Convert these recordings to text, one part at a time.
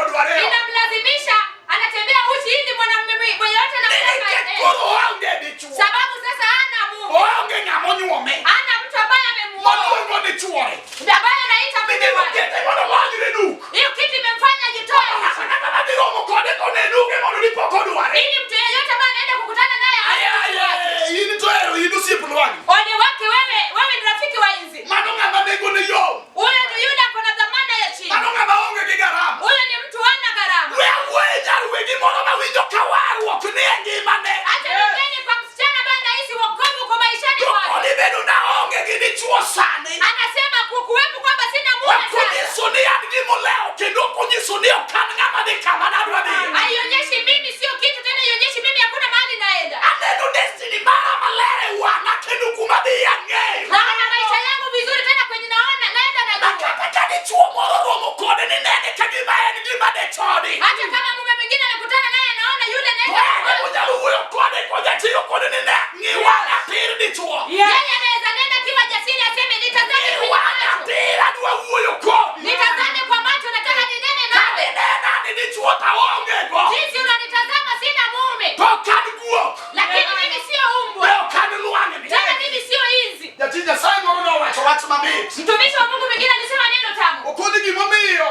mondo odware ot. Inamlazimisha anatembea uchi ili mwanamume yeyote anamtaka Nikech aende. koro oonge dichuo. Sababu sasa hana mume, Oonge ng'ama onyuome. hana mtu ambaye amemuoa, Moluongo ni chuore. ambaye anaita mume Mineno wake. kete mondo olonyre duk. Hiyo kitu imemfanya ajitoe Ng'ato uchi, ang'ata madhi romo kode to ne duge mondo dipo kodware. ili mtu yeyote ambaye anaenda kukutana naye Aye, aone uchi wake. aye, in to ero in osiep lwang'ni. Ole wake wewe, wewe ni rafiki wa inzi. Mano ng'ama nengone yom. Huyo ni yule ako na dhamana ya chini, Mano ng'ama onge gi garama. huyo ni mtu hana gharama. We awuoye nyar wegi moro mawinjo ka warruok ni e ngimane. Acha nipeni kwa msichana ambaye anahisi wokovu kwa maishani To mwake. koni bedo naonge gi dichuo sani. Anasema kukuwepo kwamba sina mume Ok sasa. onyiso ni an gimolewo kendo ok onyiso ni ok an ng'ama dhi kama nadwa dhiye. Haionyeshi mimi sio kitu tena, haionyeshi mimi hakuna mahali naenda. Aneno destiny mara maler e wang'a kendo kuma dhiye ang'eyo. Naona maisha yangu vizuri tena kwenye naona naenda Ma najua. kata ka dichuo moro romo kode ni nene ka gima en gima de chodi. Hata kama mume mwingine amekutana naye naona yule To naenda en kumwoa. emonyalo wuoyo kode kojachiro kode ni ne ng'i wang'a tir dichuo. Yeye anaweza nena akiwa jasiri aseme nitazame Ng'i kwenye wang'a macho. tir adwa wuoyo kodi. Nitazame kwa macho nataka ninene Ka nawe. dinena ni dichuo to aonge go. Jinsi unanitazama sina mume. To ok an guok. Lakini mimi sio Be umbwa. ok an lwang'ni. Tena mimi sio inzi. Jatich Nyasaye moro nowacho wach mamit. Mtumishi wa Mungu mwingine alisema neno tamu. Okoni gimomiyo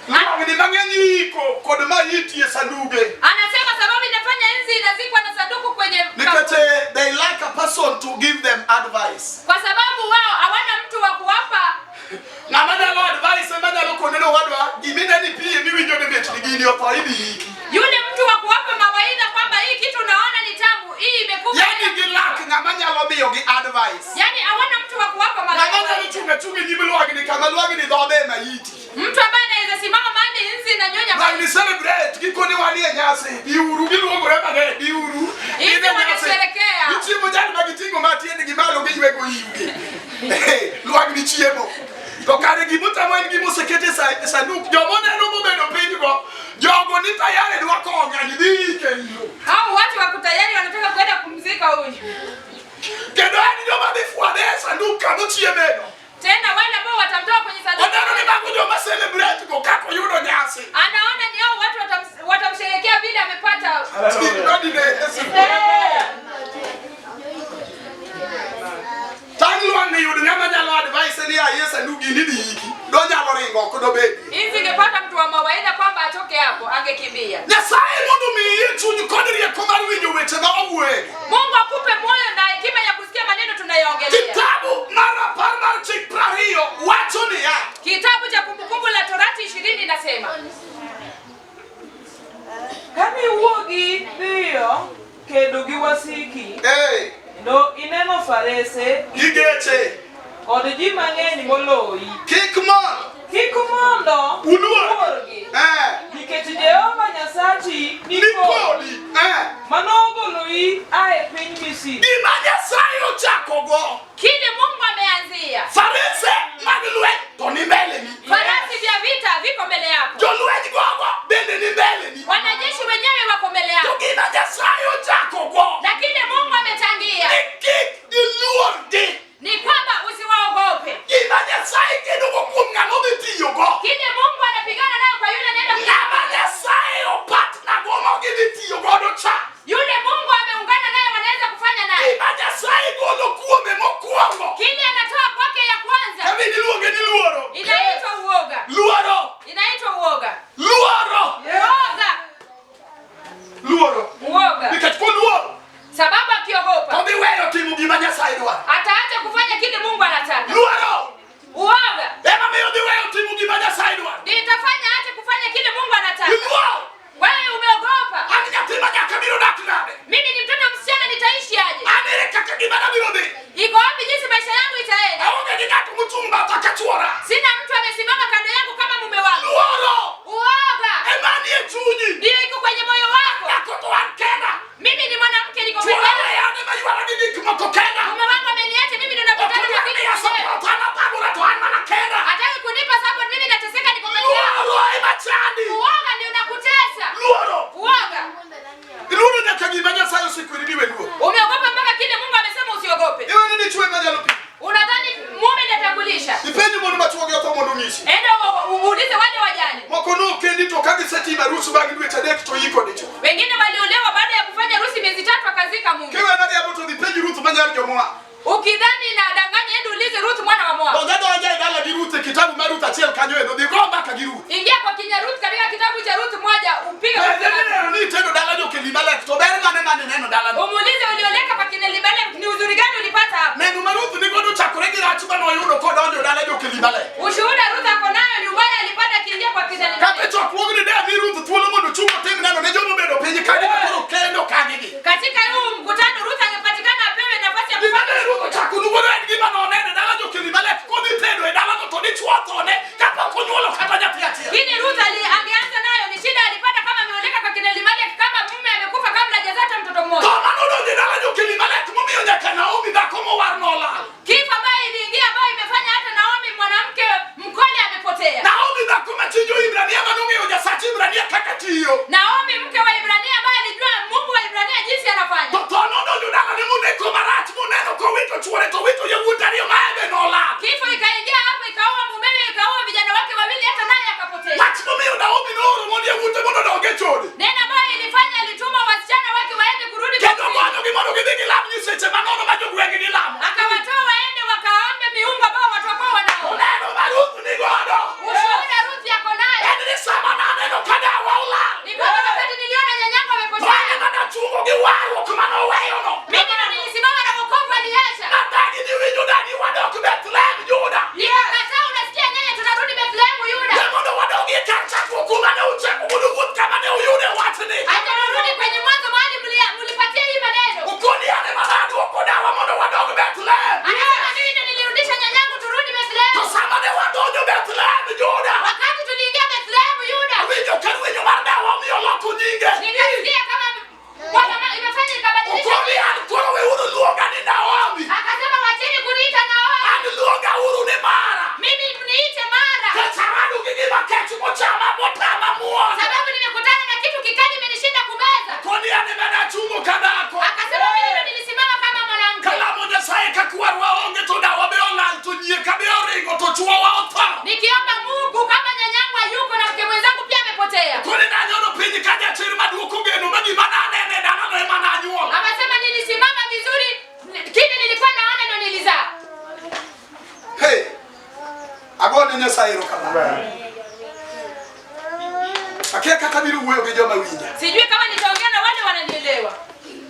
lwang'ni mang'eny iko kod maiti e sanduge. Anasema sababu inafanya inzi inazikwa na sanduku kwenye Nikech they lack a person to give them advice. kwa sababu wao hawana mtu wa kuwapa. Ng'ama nyalo advice ema nyalo kone ni owadwa gimineni pi emiwinjo ni mit ni gini otho idhi iki. Yule mtu wa kuwapa mawaidha kwamba hii kitu unaona ni tamu, hii imekufa. Yani gilak ng'ama nyalo miyogi advice. Yaani hawana mtu wa kuwapa Ng'ama nyalo mawaidha. chung' achung'a e nyim lwang'ni kama lwang'ni dhodhe e maiti. Mtu ambaye anaweza simama mahali inzi inanyonya Lwang'ni celebrate gikone wanie nyasi. Biuru giluongore mang'eny biuru. Inzi Gidhi e nyasi. wanasherekea. Gichiemo jal ma giting'o matiendgi malo giywego iwgi. Lwang'ni chiemo. To kare gimotamo en gimoseket e e sanduk. Jomoneno mobedo piny go, jogo ni tayari dwa kowo ng'ani dhi ike e iro. Hao watu wako tayari wanataka kwenda kumzika huyu. Kendo en joma dhi fwadhe e sanduk kamochiemeno. Tena wale ambao watamtoa kwenye sanduku. Oneno ni mago joma celebrate go kaka oyudo nyasi. Anaona ni hao watu watamsherehekea vile amepata. Nadi ne Yesu. Tang' lwang'ni yud ng'ama nyalo advice ni aye sanduk gini idhi iki. Donyalo ringo ok dobedie. Inzi ingepata mtu wa mawaidha kwamba atoke hapo, angekimbia. Nyasaye mondo omiyi chuny kod rieko mar winjo weche ma wawuoyegi. Mungu akupe moyo na hekima ya kusikia maneno tunayoongelea. Kitabu mar rapar mar chik 20 wacho niya, Kitabu cha Kumbukumbu la Torati 20 inasema, Kane iwuogi dhiyo kedo gi wasiki, kendo ineno farese gi geche kod ji mang'eny moloyi, kik mondo kik mondo Uluor. uluorgi, nikech Jehova Nyasachi ni ni kodi, kodi. Manogoloi a e piny Misri. Gima Nyasaye ochakogo, kile Mungu ameanzia, farese mag lweny to ni mbeleni. farasi vya vita viko mbele yako, Jolweny gogo bende ni mbeleni. wanajeshi wenyewe wako mbele To yako, gima Nyasaye ochakogo, lakini Mungu amechangia ni kik iluorgi. ni kwamba usiwaogope. Gima Nyasaye kedogo kuom ng'ama odhi tiyogo. Kile Mungu anapigana nayo kwa yule anaenda Ng'ama Nyasaye opatna go ma gidhi tiyo godo cha. yule Mungu ameungana naye, wanaweza kufanya naye Gima Nyasaye golo kuome mokwongo. kile anatoa kwake ya kwanza, Kevin iluonge ni luoro. inaitwa uoga, Luoro. inaitwa uoga, Luoro. uoga, Luoro. uoga. Nikech koluoro Sababu akiogopa to dhi weyo timo gima Nyasaye dwaro. ataacha kufanya kile Mungu anataka. Luoro Uoga ema miyo dhi weyo timo gima Nyasaye dwaro. ndio itafanya aache kufanya kile Mungu anataka. Iluoro. Wewe umeogopa, An nyathi ma nyaka biro dak nade? mimi ni mtoto msichana, nitaishi aje? An ere kaka gimana biro dhi? Iko wapi jinsi maisha yangu itaenda? Aonge gi ng'at mochung' batha ka chuora. Sina mtu amesimama kando yangu kama mume wangu. Luoro Uoga ema nie chunyi. ndio iko kwenye moyo wako. Dhako to an kenda. Mimi ni mwanamke, niko peke Chuora yangu. weya an ema ywara gi gik moko kenda. Mume wangu ameniacha mimi, ndo Ok napatana na odwar vitu miya mwenyewe. support, an athagora to an mana kenda. Hataki kunipa support, mimi nateseka, niko peke yangu. Luoro ema chandi. Uoga ndio unakutesa. Luoro. Uoga Iluoro nyaka gima Nyasaye osekweri ni we luoro. umeogopa mpaka kile Mungu amesema usiogope. Iwe ni dichwo ema nyalo pimo. Unadhani mume ndiye atakulisha? Ipenj mon ma chwogi otho mondo onyisi. Enda uulize wale wajane. Moko no mokendi to ka gisetimo arus bang' dweche 3 to yiko dichwo. Wengine waliolewa baada ya kufanya harusi miezi 3 akazika mume. Kiwena riambo to dhi penj Ruth manyar jo-Moab. Ukidhani na danganya, enda ulize Ruth mwana wa Moab. Donj adonja e dala gi Ruth e kitabu mar Ruth achiel kanyo endo dhi go mbaka gi Ruth. Ingia kwa kinya Ruth katika kitabu cha Ruth moja upige Penje ni neno ni itedo dala jo-Elimelek to ber mane mane neno dalano. Umuulize ulioleka kwa kina Elimelek ni uzuri gani ulipata hapo? Neno ma Ruth nigodo chakore gi rach manoyudo kodonjo dala jo-Elimelek. Ushuhuda Ruth ako nayo ni ubaya alipata akiingia kwa kina Kata Elimelek. chokruogni de mi Ruth thuolo mondo ochung' otim neno ne joma obedo piny ka gima koro kendo kagigi. Katika huu mkutano Ruth angepatikana apewe nafasi ya Gima kufanya ne Ruth ochako nugodo en gima noneno e dala jo-Elimelek kodhi tedo e dalano to dichwo othone kapok onyuolo kata nyathi achiel. Kile Ruth angeanza nayo ni shida alipata kama ameoleka kwa kina Elimelek, kama mume amekufa kabla hajazaa hata mtoto mmoja. Tho manodonjo e dala jo-Elimelek momiyo nyaka Naomi dhako mowar nolal. Kifo ambayo iliingia ambayo imefanya hata Naomi mwanamke mkole amepotea. Naomi dhako ma chi jo-Hibrania manong'eyo Nyasach Hibrania kaka tiyo. Naomi mke wa Ibrania ambaye alijua Mungu wa Ibrania jinsi anafanya. To tho nodonjo dalane moneko marach moneno kowito chuore to wito yawuote ariyo ma ebe nolal. Kifo ikaingia hapo ikaua mumewe ikaua vijana wake wawili hata naye akapotea. Wach momiyo Naomi nooro mon yawuote mondo odog e chode. Neno ambayo ilifanya alituma wasichana wake waende kurudi kwa Kendo gonyogi mondo gidhi gilam nyiseche manono ma jogweng'gi lamo. Akawatoa waende wakaombe miungu ambao watu wako wanaomba. Oneno ma Ruth nigodo. Ushuhuda Ruth yako nayo. En ni sama naneno ka dawa olal. Ni kwamba wakati niliona nyanyangu To an amepotea. ema nachungo gi warruok manoweyono. Mimi ndo nilisimama na wokovu aliacha. Nadagi ni winjo dadi wadok Bethlehem Juda. Nikakataa, unasikia nyanya, tunarudi Bethlehemu Yuda. Ne mondo wadogie kar chakruok kuma ne uchako godo wuoth kama ne uyude wachni. Acha turudi kwenye mwanzo mahali mlipatia hii maneno. Ukoni an ema naduoko dawa mondo wadog Bethlehem. Anasema mimi ndo nilirudisha nyanyangu turudi To Bethlehemu. sama ne wadonjo Bethlehem Juda. Wakati tuliingia Bethlehemu Yuda, Awinjo ka rwenyo mar dawa omiyo oloko nyinge. nikasikia kama Bwana imefanya ikabadilisha. Ukoni an koro weuru luonga ni Naomi. Akasema wacheni kuniita Naomi. An luonga uru ni Mara. Mimi mniite Mara. Kech arado gi gima kech mochama motama muono. Sababu nimekutana na kitu kikali imenishinda kumeza. Koni an ema nachungo ka dhako. Akasema mimi ndo nilisimama kama mwanamke. Kalamo Nyasaye ka kwarwa onge to dawa be olal to nyieka be oringo to chuowa otho. Nikiomba Mungu kama nyanyangu hayuko na mke mwenzangu pia amepotea. Koni nanyono piny ka jachir maduoko geno ma gima nanene e dalano ema nanyuolo. Akasema nilisimama vizuri, kile nilikuwa naona ndo nilizaa. Hey, agone Nyasaye erokamano. Akia kaka biro wuoyo gi joma winja. Sijui kama nitaongea na wale wananielewa.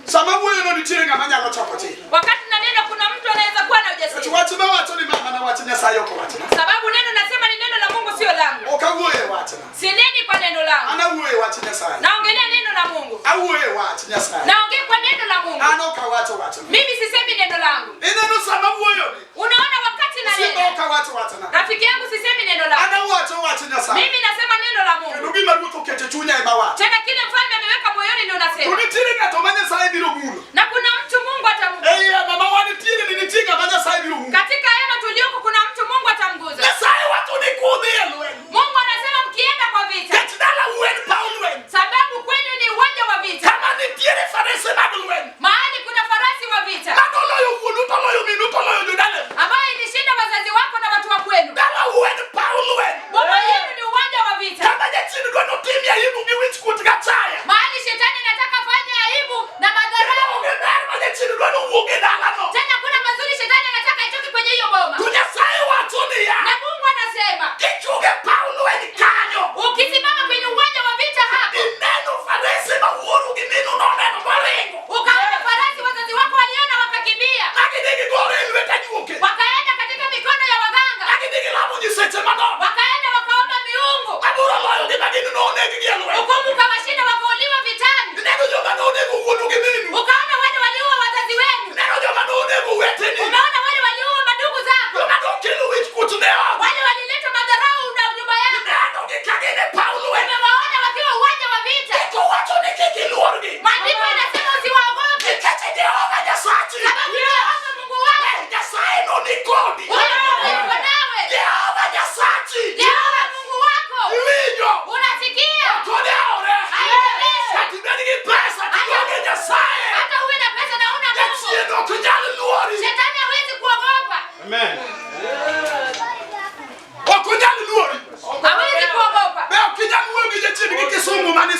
Sama wuoyono nitiere ng'ama nyalo choko chir. Wakati nanena kuna mtu anaweza kuwa na Nikech ujasiri. wach mawacho ni mama na wach Nyasaye ok wachna. Sababu neno nasema ni neno la Mungu sio langu. Ok awuoyo e wachna. Sineni kwa neno langu. An awuoyo e wach Nyasaye. Naongelea neno la Mungu. Awuoyo e wach Nyasaye. Naongea kwa neno la Mungu. An ok awacho wachna. Mimi sisemi neno langu. Ineno sama wuoyoni. Unaona wakati Osiepa nanena. ok awacho wachna. Rafiki yangu sisemi neno An langu. awacho wach Nyasaye. Mimi nasema neno la Kendo Mungu. gima Ruoth oketo e chunya ema awacho. Tena kile mfalme ameweka moyoni ndio To nasema. nitiere ng'ato ma Nyasaye biro mulo. Na kuna mtu Mungu atamgusa. Ei hema ma wantiere ni nitie ng'ama Nyasaye biro mulo. Katika hema tulioko kuna mtu Mungu atamgusa. Nyasaye wacho ni kudhi e lweny. Mungu anasema mkienda kwa vita, Kech dala uen paw lweny. sababu kwenyu ni uwanja wa vita. Kama nitiere farese mag lweny. Mahali kuna farasi wa vita Manoloyo wuonu toloyo minu toloyo jodaleu. ambayo ilishinda wazazi wako na watu wa kwenu. Dala uen paw lweny. Boma yenu ni uwanja wa vita, Kama jachien dwa notimie aibu gi wichkuot gachaya. mahali shetani anataka fanya aibu na Kendo madharau. onge ber ma jachien dwa nowuog e dalano. Tena kuna mazuri shetani anataka itoke kwenye hiyo boma, To Nyasaye wacho niya. na Mungu anasema Kichunge paw lweny kanyo. ukisimama kwenye uwanja wa vita hapo, Ineno farese ma wuoru gi minu noneno moringo. ukaona farasi wazazi wako waliona wakakimbia, Magidhi gigore e lwet ajuoke. wakaenda katika mikono ya waganga, Magidhi gilamo nyiseche manono. wakaenda wakaomba miungu, Abiro loyogi ma gin noneg-gi e lweny. hukumu ukawashinda, wakauliwa vitani. Ineno joma nonego wuonu gi minu. Ukaona wale waliua wazazi wenu, Ineno joma nonego oweteni.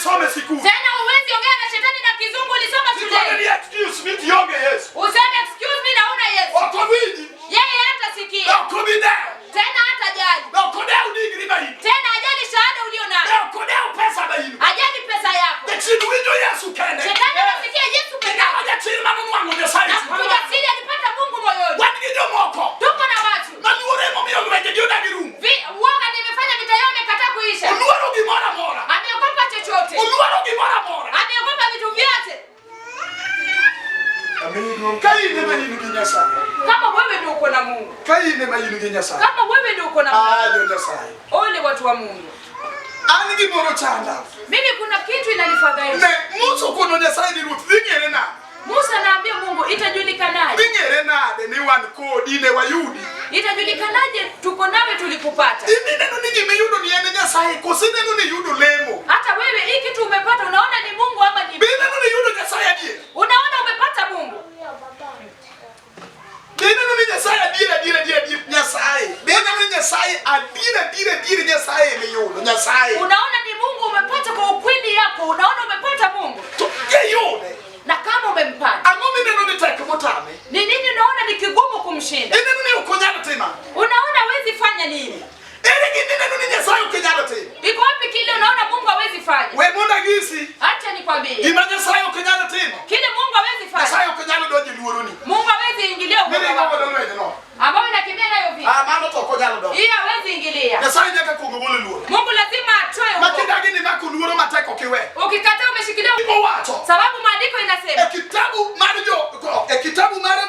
monisome sikul. Tena huwezi ongea na shetani na kizungu ulisoma Ikone shuleni. ni excuse me tionge Yesu. Useme excuse me na una Yesu. Ok owinji. Yeye hatasikia. Ok obi dewo. Tena hatajali. Ok odew degree ma in. Tena ajali shahada ulio nayo. Ok odew pesa ma in. Ajali pesa yako. Jachien winjo Yesu kende. Shetani anasikia Yesu peke Ng'ama yake. jachir manonwang'o Nyasaye. Na mtu jasiri alipata Mungu moyoni. Wan gi jomoko Tuko na watu. maluoro emomiyo lwenje gi odagi rumo. Uoga nimefanya vita yao imekataa kuisha. Oluoro gimoro amora. Ameogopa chochote. Oluoro gimoro amora. Ameogopa vitu vyote. Ka in ema in gi Nyasaye. Kama wewe ndio uko na Mungu, Ka in ema in gi Nyasaye. kama wewe ndio uko na Mungu, Ah, jo Nyasaye. ole watu wa Mungu. An gimoro chanda. Mimi kuna kitu inanifadhaisha. Ne Musa okono Nyasaye ni ruoth dhi ng'ere nade? Musa anaambia Mungu, itajulikanaje? Dhi ng'ere nade ni wan kodi ne wayudi? Itajulikanaje tuko nawe tulikupata? In ineno ni gima iyudo ni en Nyasaye koso ineno ni iyudo lemo? Hata wewe hii kitu umepata, unaona ni Mungu ama ni Be ineno ni iyudo Nyasaye adier? unaona umepata Mungu? Be ineno ni Nyasaye adier adier adier adier Nyasaye? Be ineno ni Nyasaye adier adier adier Nyasaye emiyudo Nyasaye? Unaona ni Mungu umepata kwa ukweli yako, unaona umepata Mungu. To kiyude, Na kama umempata, ang'o mineno ni tek motame? ni nini unaona ni kigumu kumshinda? Ineno ni ok onyal timo ang'o? Unaona hawezi fanya nini? Ere gima ineno ni Nyasaye ok nyal timo? Iko wapi kile unaona Mungu hawezi fanya? We mondo anyisi, Acha nikwambie, gima Nyasaye ok nyal timo, kile Mungu hawezi fanya, Nyasaye ok nyal donjo e luoroni. Mungu hawezi ingilia uoga Miringo wako godo lwenyno. Ambayo inakimbia nayo vita. Ah, mano to ok onyal donjo. Hiyo hawezi ingilia. Nyasaye nyaka kuong ogol luoro. Mungu lazima atoe Ma uoga. kidagi ni mako luoro matek ok iwe. Ukikataa umeshikilia Owacho sababu maandiko inasema e kitabu mar jo e kitabu mar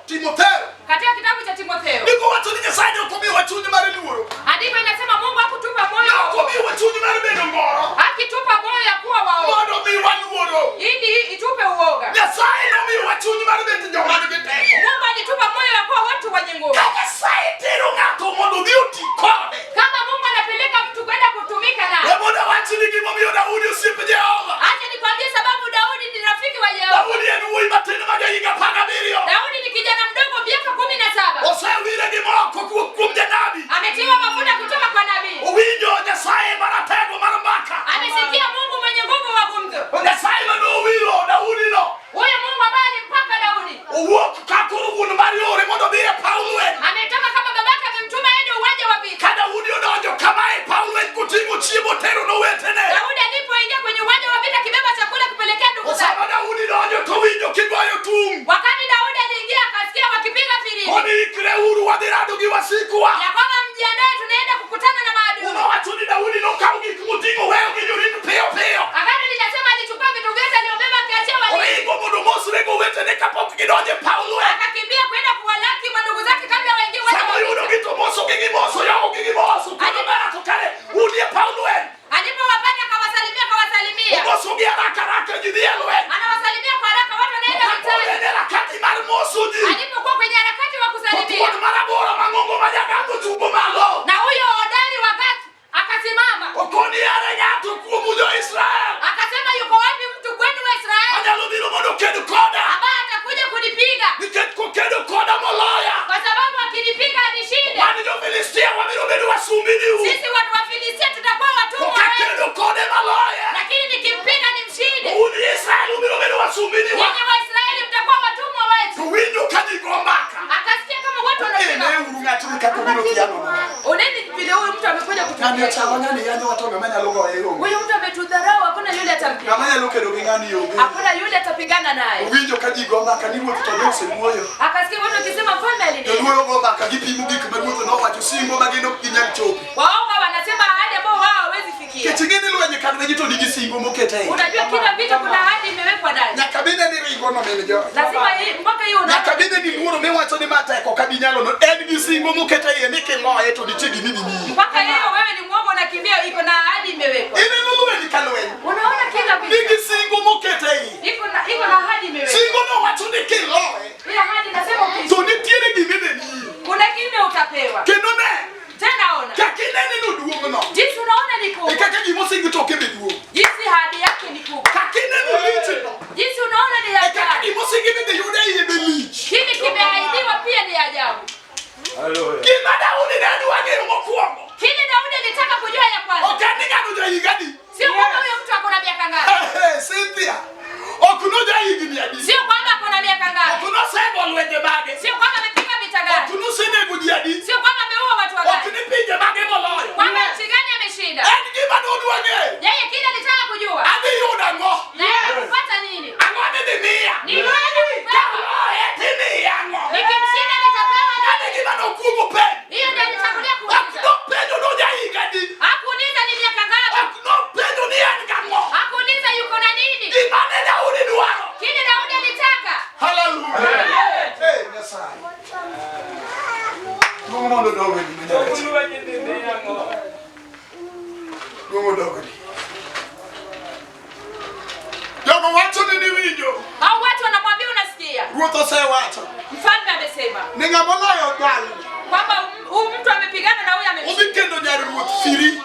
Timotheo katika kitabu cha Timotheo ndiko wacho ni Nyasaye ne ok omiyowa chuny mar luoro. andiko inasema Mungu hakutupa Ne moyo ok omiyowa chuny mar bedo ngoro akitupa moyo ya kuwa waoga mondo omiwa luoro. ili itupe uoga. Nyasaye nomiyowa chuny mar bet joma nigi teko. Mungu alitupa moyo ya kuwa watu wenye nguvu. Ka Nyasaye tero ng'ato mondo odhi oti kode. Kama Mungu anapeleka mtu kwenda kutumika We naye, mondo awachni gimomiyo Daudi osiep Jehova. acha nikwambie sababu Daudi ni rafiki wa Yehova. Daudi en wuoyi matin ma jahiga 17. Daudi ni kijana mdogo miaka 17, Osewire gi moko kuom janabi. ametiwa mafuta kutoka kwa nabii, Owinjo Nyasaye maratego mar mbaka. amesikia Mungu mwenye nguvu wa gumzo. Nyasaye manowiro Daudi no. Huyo Mungu ambaye alimpaka Daudi Owuok ka koro wuon mare ore mondo odhi e paw lweny. ametoka kama babake amemtuma aende uwanja wa vita. Ka Daudi odonjo kama e paw lweny koting'o chiemo tero nowetene. Daudi alipoingia kwenye uwanja wa vita akibeba chakula kupelekea ndugu zake. Sama Daudi donjo to winjo kigoyo tung'. Wakati Daudi aliingia akasikia wakipiga filimbi Koni ikreuru wadhi rado gi wasikwa. ya kwamba mjiandae, tunaenda kukutana na maadui. Muma wacho ni Daudi nokawo gik moting'o weyo gi jorit piyo piyo. Agano linasema alichukua vitu vyote aliyobeba akiachia walinzi, Oringo mondo omosre gowetene kapok gidonjo e paw lweny. akakimbia kwenda kuwalaki mandugu zake kabla waingie uwanja Sama wa oyudo vita. gi to mosogi gimoso, yogogi gimoso. Kendo bera to kare unie paw lweny. Alipowapata akawasalimia, akawasalimia, Omosogi haraka haraka ji dhi e lweny. anawasalimia kwa haraka, watu wanaenda Kapod vitani. en e harakati mar moso ji. Alipokuwa kwenye harakati wa To kusalimia, thuon marabora mang'ongo ma jagambo chungo malo. na huyo hodari wa Gathi akasimama Okoni ere ng'ato kuomu jo-Israel akasema, yuko wapi mtu kwenu wa Israeli manyalo biro mondo oked koda? ambaye atakuja kunipiga? Nikech kokedo koda moloya, Kwa sababu akinipiga anishinde, wan jo-Filistia wabiro bedo wasumbiniu. sisi watu wa Filistia tutakuwa To watumwa wenu, kakedo kode maloya, lakini nikimpiga nimshinde, un Israel ubiro bedo wasumbiniwa. nyinyi Waisraeli mtakuwa watumwa To wetu. winjo ka ji go mbaka. Akasikia kama watu Eh, wanapiga. ne uru ng'atni kaka obiro thiano. Oneni vile huyu mtu amekuja Ng'ani kutupiga. ochalo ng'ani yanyo watu ng'ama nyalo goye onge. Huyu mtu ametudharau, hakuna yule atampiga. Ng'ama nyalo kedo gi ng'ani onge. Hakuna yule atapigana naye. Owinjo ka ji go mbaka ni ruoth to ne osewuoyo. Akasikia watu wakisema mfalme alinena. Joluo go mbaka gipimo gik ma ruoth nowacho singo ma gin ok ginyal chopo. Waoga wanasema ahadi ambao wao hawawezi fikia. Nikech ing'e ni lwenje ka lwenje to nigi singo moket e iye. Unajua kila vita kuna ahadi imewekwa ndani. Nyaka bende ni ringo no min jo. Lazima hii mpaka hiyo una Nyaka bende ni luoro miwacho ni matek ok abi nyalo no. En gi singo moket e iye ni kiloye to nitie gima idhi miyi. mpaka hiyo wewe ni mwoga unakimbia iko na ahadi imewekwa. Ineno lweny ka lweny. Unaona kila vita Nigi singo moket e iye. iko na ahadi imewekwa. Singo no wacho ni kiloye Ile ahadi nasema uki to nitiere gima idhi miyi. kuna kile utapewa. Kendo ne Tena ona. kaka inene no duong' no. Jinsi unaona ni E kubwa. kaka gima toke be duong'. Jinsi ahadi yake ni kubwa. Kaka ineno lich no. Jinsi unaona ni E kaka ajabu. gima bende yude iye be lich. Kile kimeahidiwa pia ni ajabu. Gima Daudi ne dwa ng'eyo mokwongo. Kile Daudi alitaka kujua ya kwanza Ok en ni ng'ano jahiga adi. sio kwamba huyo mtu ako na miaka niya, ok nojahigni adi, Sio kwamba kuna miaka ok ngapi, nosego lwenje mage, sio kwamba amepiga vita ok gani, nosenego ji adi, sio kwamba ameua watu ok wangapi, ni pinje mage moloyo. kwamba nchi gani ameshinda. En gima nodwa ng'eyo. Yeye kile alitaka kujua Adhi yudo ang'o? naenda kupata nini, Ang'o midhi miya? nini naenda kupewa, Kaloye timiya ang'o? nikimshinda nitapewa Mano nini? gima nokwongo penjo. Hiyo ndio alitangulia Ok kuuliza. nopenjo nojahiga adi. Hakuuliza ni miaka ngapi, Ok nopenjo ni en gang'o. hakuuliza yuko na nini. Gima ne Daudi dwaro. Kile Daudi alitaka. Hallelujah. Hey, Nyasaye. Duong' mondo odogni Nyasaye. Duong' odogni. Jogo wacho ni niwinjo. Hao watu wanamwambia unasikia, Ruoth osewacho mfalme amesema ni ng'ama oloyo gal kwamba huyu mtu amepigana na huyu amemshinda, odhi kendo nyar ruoth firi.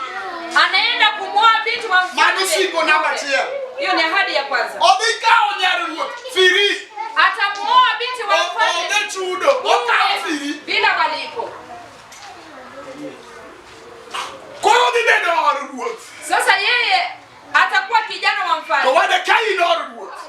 anaenda kumwoa binti wa Mano mfalme. singo namba achiel. Hiyo ni ahadi ya kwanza. Odhi kawo nyar ruoth firi. Atamuoa binti wa mfalme Onge chudo. Okawo firi. bila malipo. Koro odhi bedo or ruoth. Sasa yeye atakuwa kijana wa To mfalme. wade ka in or ruoth.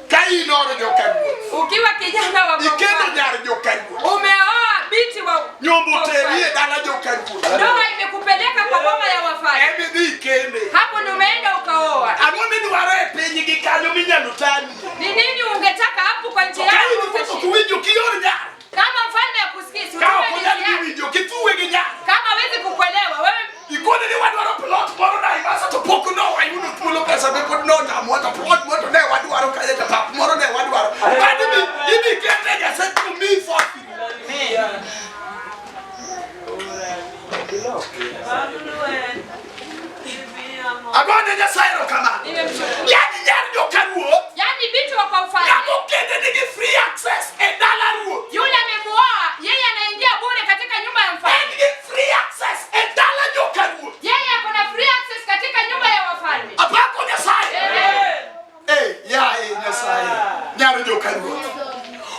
Ka in or joka ruoth. Ukiwa kijana wa Ikendo mfalme, nyar joka ruoth. umeoa binti wa Nyombo wa teri e mfalme. dala joka ruoth. Ndoa imekupeleka kwa boma ya wafalme, Emi dhi ikende. hapo ndio umeenda ukaoa. Ang'o midwaro e piny gi kanyo minyalo tami? Ni nini ungetaka hapo kwa nchi To ka yako? in ruoth ok utashinda? iwinjo kior nyar. Kama mfalme akusikii, si Ka utume ok onyal binti yako. winjo kithuwe gi nyar. Kama hawezi kukuelewa wewe, Ikone ni wadwaro plot moro Naivasha to pok no wayudo thuolo pesa be pod notamwa to plot moro ne wadwaro kae to pap moro ne wadwaro. Mano ibi kete Nyasaye to miyi for free. Agone Nyasaye erokamano. nimemshukuru. Yani nyar joka ruoth Yaani binti wa kwa mfalme ng'ama okende nigi free access e dala ruoth. yule amemuoa, yeye anaingia bure katika nyumba ya En mfalme. gi free access e dala joka ruoth. Yeye ako na free access katika nyumba ya wafalme. Apako Nyasaye. Amen. Eh, yaye Nyasaye. Nyar joka ruoth.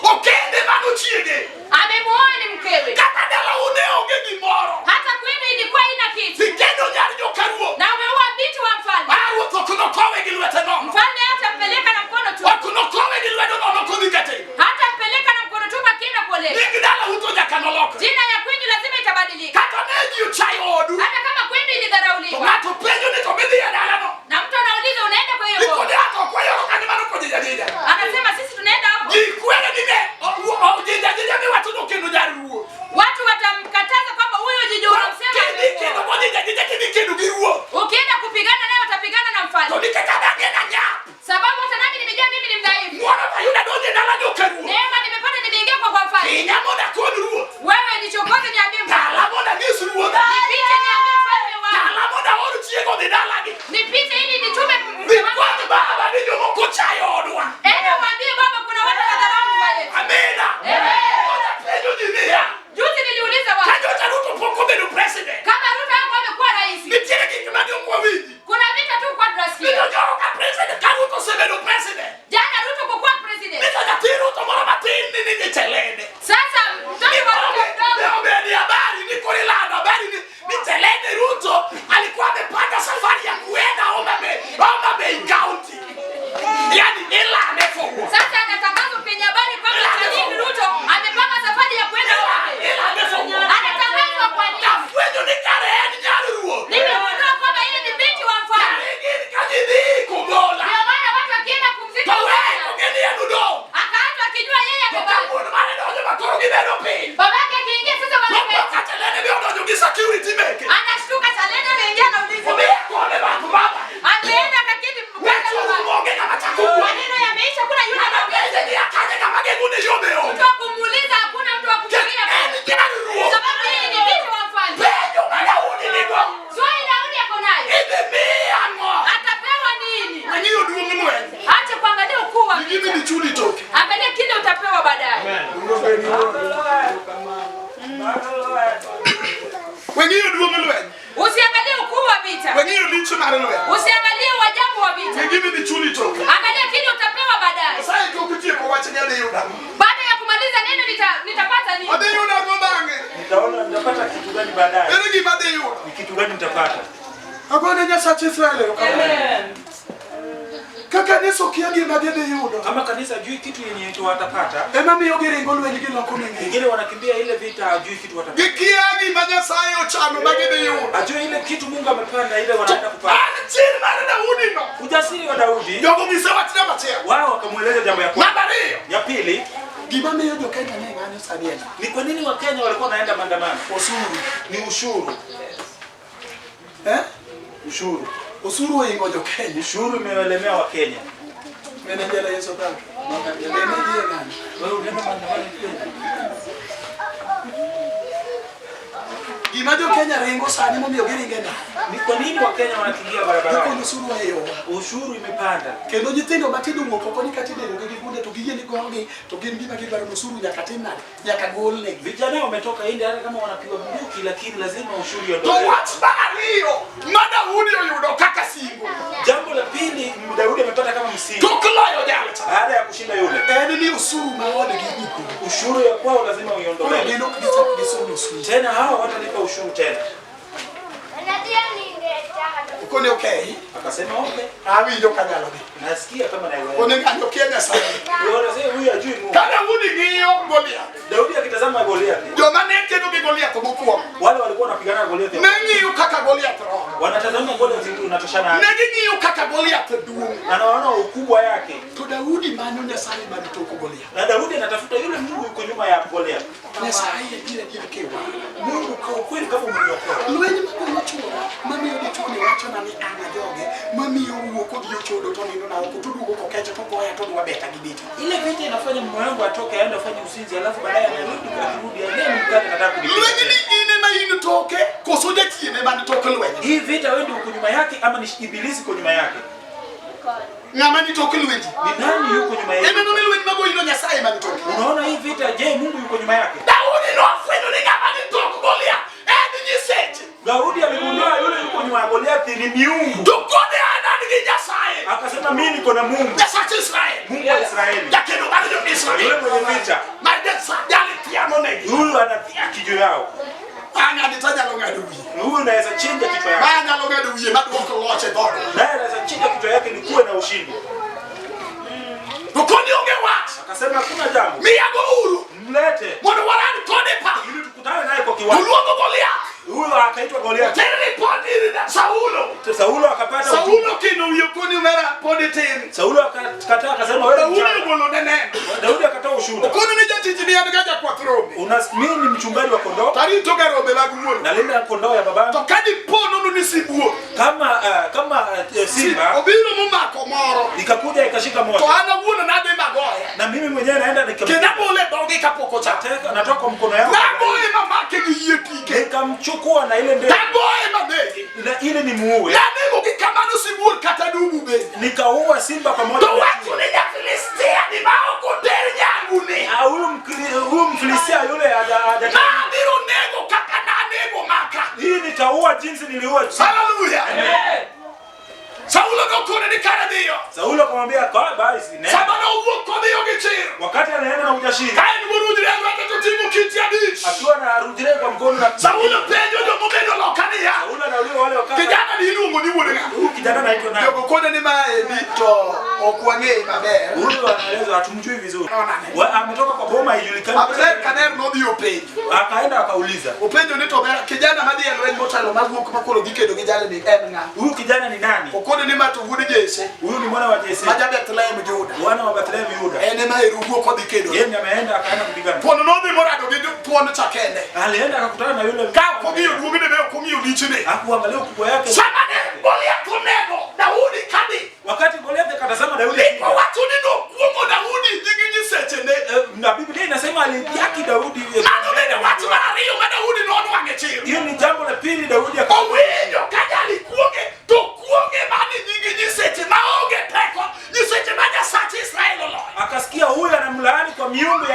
Okende mano chiege. Amemuoa ni mkewe. Kata dalau ne onge gimoro. Hata kwenu ilikuwa ina kitu, Tikendo nyar joka ruoth. na umeoa binti wa mfalme. Ah, ruoth ok nokowe gi lwete nono. Mfalme hatampeleka na mkono tu, Ok nokowe gi lwedo nono kodhi katedo. hatampeleka na mkono tu akienda kuoleka. Nying dalau to nyaka nolokre. Jina ya kwenu lazima itabadilika, Kata ne ji ochayo odu. hata kama kwenu To ilidharauliwa. ng'ato penjo ni to midhi e dalano. Na mtu anauliza unaenda kwa hiyo boma, Nikoni hata ok wayoro kani mano kojija jija. anasema sisi tunaenda hapo. Ji kwere ni ne ojija jija miwacho nokendo nyar ruoth. Watu watamkataza kwamba huyo jiji unamsema Kidhi kendo amemuoa. gojija jija kidhi kendo gi ruoth. Ukienda kupigana naye utapigana na To mfalme, nikech adagi en anyap. sababu hata nami nimejua mimi ni mdhaifu. Ng'wono mayudo adonjo e dala joka ruoth. Neema nimepata, nimeingia kwa mfalme. Hinya mondo akon ruoth. Wewe nichokoze, niambie mfalme, Tala mondo anyis ruodha. nipite, niambie mfalme wangu, Tala mondo aor chiego odhi dalagi. nipite ili nitume mke wangu. Nikwath baba ni jomoko ochayo odwa. Enda mwambie baba, kuna watu wadharau nyumba yetu. Amina. Amen. Kocha penjo ji niya. Juzi niliuliza Ka watu nyocha Ruto pok obedo president. kama Ruto hakuwa amekuwa rais, Nitiere gik mane ok wawinji. kuna vita tu kwa Ni tunasikia. to nyoro ka president ka Ruto osebedo president. Jana Ruto kukuwa president, Ni to nyathi Ruto moro matin ni nigi chelene. sasa mtoto wa Ruto Ne mdogo obedi habari ni koro ilando habari ni Chelene Ruto alikuwa amepanga safari ya kuenda Homa Bay, Homa Bay County. Yani ilande for what? sasa anatangazwa kwenye habari kwamba Chelini Ruto amepanga safari ya kwenda Homa Bay. Ilande for what? Anatangazwa kwa nini? Tafwenyo ni kare en nyar ruoth. Nimegundua kwamba yeye ni binti wa mfalme. Kare gin ka gidhi Kogola. Ndio maana watu wakienda kumzika To we Ogola, to gini en udong. akaachwa akijua yeye To ka amebaki. wuon mare donjo ma koro gibedo piny. Babake akiingia sasa Nopo wanapesa. ka Chelene be odonjo gi security meke. Anashtuka Chalene ameingia na ulizi. Odhi e kode bath baba. Ameenda akaketi Weche mkono orumo wa. onge ng'ama chako wuoyo. Maneno yameisha, kuna yule Ng'ama anaongea. penje ni akanye ng'ama geng'o ne yome onge. Mtu wa kumuuliza hakuna mtu wa kumpigia. En nyar ruoth. Sababu yeye ni binti wa mfalme. Penjo ma Daudi nigo. Swali Daudi ako nayo. Idhi miye ang'o? Atapewa nini? Ang'iyo duong' lweny. Acha kuangalia ukuu wa Gima vita. idhi chuli toke. Angalia kile utapewa baadaye. Weng'iyo duong' lweny. Usiangalie ukuu wa vita. Weng'iyo lich mar lweny. Usiangalie uajabu wa vita. Gima idhi chuli toke. Angalia kile utapewa baadaye. Nyasaye tok tieko wachni adhi yudo ang'o? Baada ya kumaliza neno nitapata nini? Adhi yudo ang'o bang'e? Nitaona nitapata kitu gani baadaye? Ere gima adhi yudo? Ni kitu gani nitapata? Agone Nyasach Israel erokamano. Ka kanisa okia gima gidhi yudo. Kama kanisa hajui kitu yenye watapata, Ema miyo giringo lweny giloko meng'eny. wengine wanakimbia ile vita, hajui kitu watapata, Gikia gima Nyasaye ochano ma gidhi yudo. hajui ile kitu Mungu amepanda, ile wanaenda kupata. An chir mar Daudi no. Ujasiri wa Daudi, Jogo nyise wach namba achiel. wao wakamweleza jambo ya kwanza. Namba ariyo. Ya pili Gima miyo jo-Kenya ne ng'anyo sani en ni kwa nini Wakenya walikuwa wanaenda maandamano? osuru. Ni ushuru, Eh? ushuru, Osuru ohingo jo-Kenya. ushuru imewalemea Wakenya. Meneja la Yesu dhako. Meneja ng'anyo. Wewe unaenda maandamano kweli? Gima jo-Kenya ringo sani momiyo giringo e ndara. Ni kwa nini Wakenya wanakimbia Nikon barabarani? osuru ohiyowa. Ushuru imepanda. Kendo nyithindo matindo wuok oko ni kata iderogi gi gunde to giyie ni gogi to gin gima gidwaro ni osuru nyaka tim nade? Nyaka golnegi. Vijana wametoka India hata kama wanapigwa bunduki, lakini lazima ushuru To iondolewe. wach mar ariyo ma Daudi oyudo kaka singo Jambo la pili Daudi amepata kama msingi tok loyo jalcha baada ya kushinda yule, en ni osuru ma odgi igolo. ushuru ya kwao lazima Koro uiondolewe. gin ok gichak gisol osuru. Tena hawa watalipa ushuru tena. Koni okei, Akasema okay, awinjo kanyalo dhi. nasikia kama naelewa. Koni ng'ani okia Nyasaye. Wewe unasema huyu hajui Mungu. Ka Daudi ng'iyo Goliath, Daudi akitazama Goliath, joma ne kedo gi Goliath mokwongo wale walikuwa wanapigana na Goliath, ne ng'iyo kaka Goliath romo. wanatazama Goliath unatoshana Ne ging'iyo kaka Goliath duong'. anaona ukubwa yake, To Daudi manyo Nyasaye man tok Goliath. na Daudi anatafuta yule Mungu yuko nyuma ya Goliath. Nyasaye adier adier kiwa. Mungu kwa ukweli, kama umeniokoa Lweny magoyo chuora mamiyo dichuo ni wachona ni an ajoge mamiyo owuok odhi ochodo to nindo na oko toduogo kokecho to goya to dwa beta gi beti. ile vita inafanya mume wangu atoke aende afanye usinzi, alafu baadaye anarudi, akirudi again mkali anataka kunipiga Lweny tena. ni in ema in toke koso jachien ema ni tok lweny. Hii vita wewe ndio uko nyuma yake ama ni ibilisi uko nyuma yake? Ng'ama ni tok lwenji? Ni nani yuko nyuma yake? Ineno ni lweny magoyino Nyasaye ema ni toke. Unaona hii vita, je, Mungu yuko nyuma yake? Daudi nofwenyo ni ng'ama ni tok Goliath en nyiseche. Daudi aligundua yule yuko nyuma ya Goliathi ni miungu, To kode an an gi Nyasaye. akasema mimi niko na Mungu, Nyasach Israel. Mungu wa Israeli, Jakedo mar yule jo-Israel. mwenye vita, Ma jali thiano negi. huyu anatia kichwa yao, Ang'adi tanyalo ng'ado wiye. huyu anaweza chinja kichwa yake, Ma anyalo ng'ado wiye maduok loch e dhoot. naye anaweza chinja kichwa yake ni kuwe na ushindi. To koni onge wach. Akasema hakuna jambo, Miyago uru mlete mondo warad kode pa. ili tukutane naye kwa kiwanja. Oluongo Goliath. Huyu akaitwa Goliathi. Ter ripot ir Saulo. Saulo akapata ujumbe. Saulo kino wiye koni omera pod itin. Saulo akakataa akasema wewe ni Daudi mchanga. ogolo ne neno. Daudi akatoa ushuhuda. Okoni ni jatich ni an ga jakwath rombe. Una mimi ni mchungaji wa kondoo, Tarito ga rombe mag wuon. nalinda kondoo ya babangu. To ka dipo nono ni sibuor Kama kama simba obiro momako moro ikakuja ikashika to moja, an awuon nadhi magoye. na mimi mwenyewe naenda Kendo nikamteka, abole e dhoge kapok ochako. natoka kwa mkono yangu Nagoye mamake gi yie tike. nikamchukua na ile ndevu Tagoye manege. na ili nimuue, Nanego gi kamano sibuor kata dubu bende. nikaua simba pamoja To na wacho ni ja-Filistia ni ma ok oter nyangu ni. Ah, huyu huyu Mfilistia yule haja Nabiro nego kaka nanego maka. hii nitaua jinsi niliua. Haleluya. Saulo nokone ni kare dhiyo. Saulo akamwambia kwa basi nenda. Sama nowuok kodhiyo gi chir. Wakati anaenda na ujasiri Ka en burujre e lwete to ting'o kiti abich. akiwa na rujire kwa mkono na Saulo penjo jomobedo loka niya. Saulo anauliwa wale wakati Kijana ni iluongo ni wuod ng'a? huyu kijana anaitwa nani? Jogo kone ni maendi to ok wang'eye maber. Huyu anaelezwa hatumjui vizuri. Ametoka kwa boma haijulikani. Abner Kaner nodhi openjo. Akaenda akauliza, Openjo ni to ber kijana madhi e lweny motelo mawuok makoro gikedo gi jali ni en ng'a? huyu kijana ni nani? Okone ni ma to wuod Jesse Huyu ni mwana wa Jesse, ma ja Bethlehem Juda. mwana wa Bethlehem Yuda. En ema ero wuok odhi kedo. Yeye ndiye ameenda akaenda kupigana. Thuon nodhi morado gi thuon cha kende. Alienda akakutana na yule Ka ok ong'iyo duong'ne ne ok ong'iyo lichne. hakuangalia ukubwa yake. Sama ne Goliath onego Daudi kadhi. Wakati Goliath akatazama Daudi, Ndiko wacho ni nokuong'o Daudi gi nyisechene. na Biblia inasema alidhihaki Daudi. Mano bende wach mar ariyo ma Daudi nonwang'e chir. Hiyo ni jambo la pili Daudi aka Owinjo ka jali kuong'e to kuong'e mani nyingi nyiseche maonge teko nyiseche ma Nyasach Israel oloyo. akasikia huyu anamlaani kwa miungu